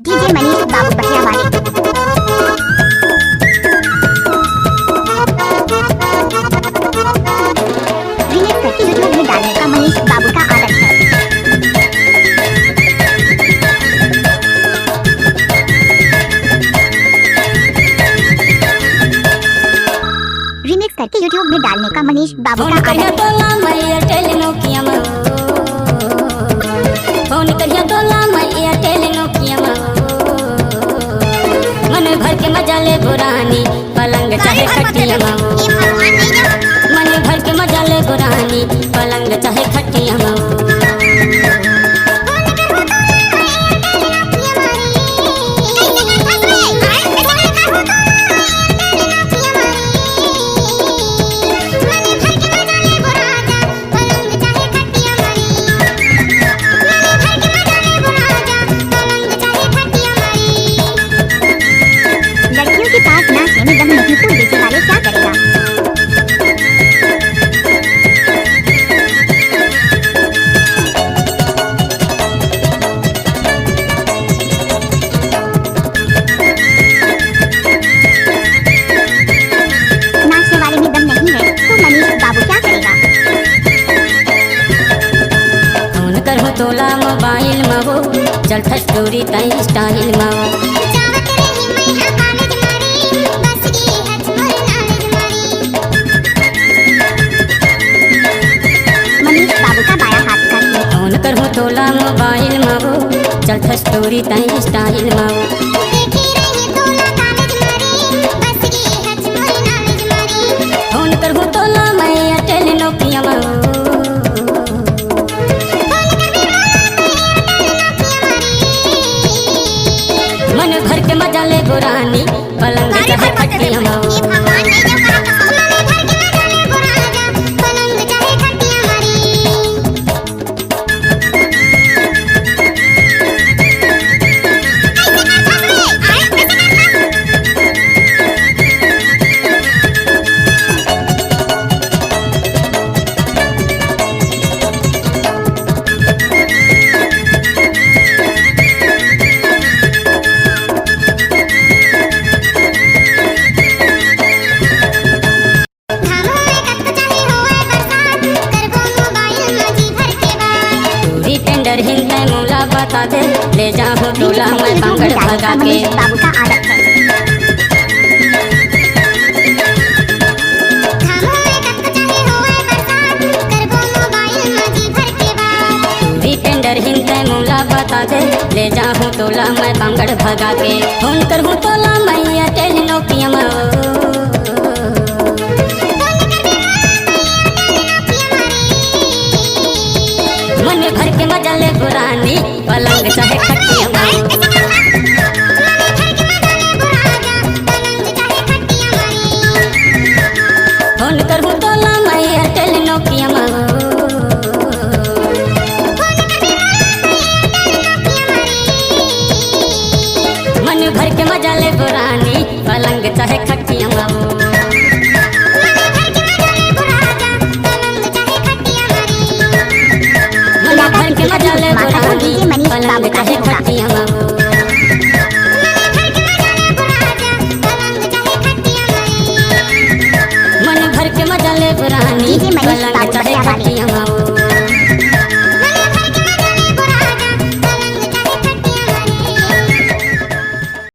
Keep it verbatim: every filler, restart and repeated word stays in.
DJ Manish बाबू बखिया वाले। Remix करके YouTube में डालने का मनीष बाबू का आदत है। रिमिक्स करके YouTube में डालने का मनीष बाबू का आदत है। तोला मैं एयरटेल नोकिया मा। फोन करिया तोला मैं एयरटेल नोकिया मा। मन भर के मजा ले बुरानी, पलंग चाहे खटिया मा। मन भर के मजा ले बुरानी, पलंग चाहे खटिया मा। लड़कियों के पास नाचने में दम नहीं, तो डीजे वाले क्या करेगा? नाचने वाले में दम नहीं है, तो मनीष बाबू क्या करेगा? फोन करहूँ तोला मोबाइल मा वो, चल फस्टोरी तई स्टाइल मा वो। मनीष बाबू का बायां हाथ का खेल। फोन करहूँ तोला मोबाइल मा वो, चल फस्टोरी तई स्टाइल मा वो। फोन करहूँ तोला मैं एयरटेल नोकिया मा वो। मन भर के मजा ले बुरानी, पलंग चाहे खटिया मा। टेंडर हिंद मोला बता दे, ले जाहूँ तोला मैं बांगड़ भगा के। मनीष बाबू का आदत है। टेंडर हिंद मोला बता दे, ले जाहूँ तोला मैं बांगड़ भगा के। फोन करहूँ तोला मैं एयरटेल नोकिया मा। मन भर के मजा ले बुरानी, पलंग चाहे खटिया मा। फोन करहूँ तोला मैं एयरटेल नोकिया मा। मन भर के मजा ले बुरानी, पलंग चाहे खटिया मा वो। मन भर के मजा ले बुरानी, पलंग चाहे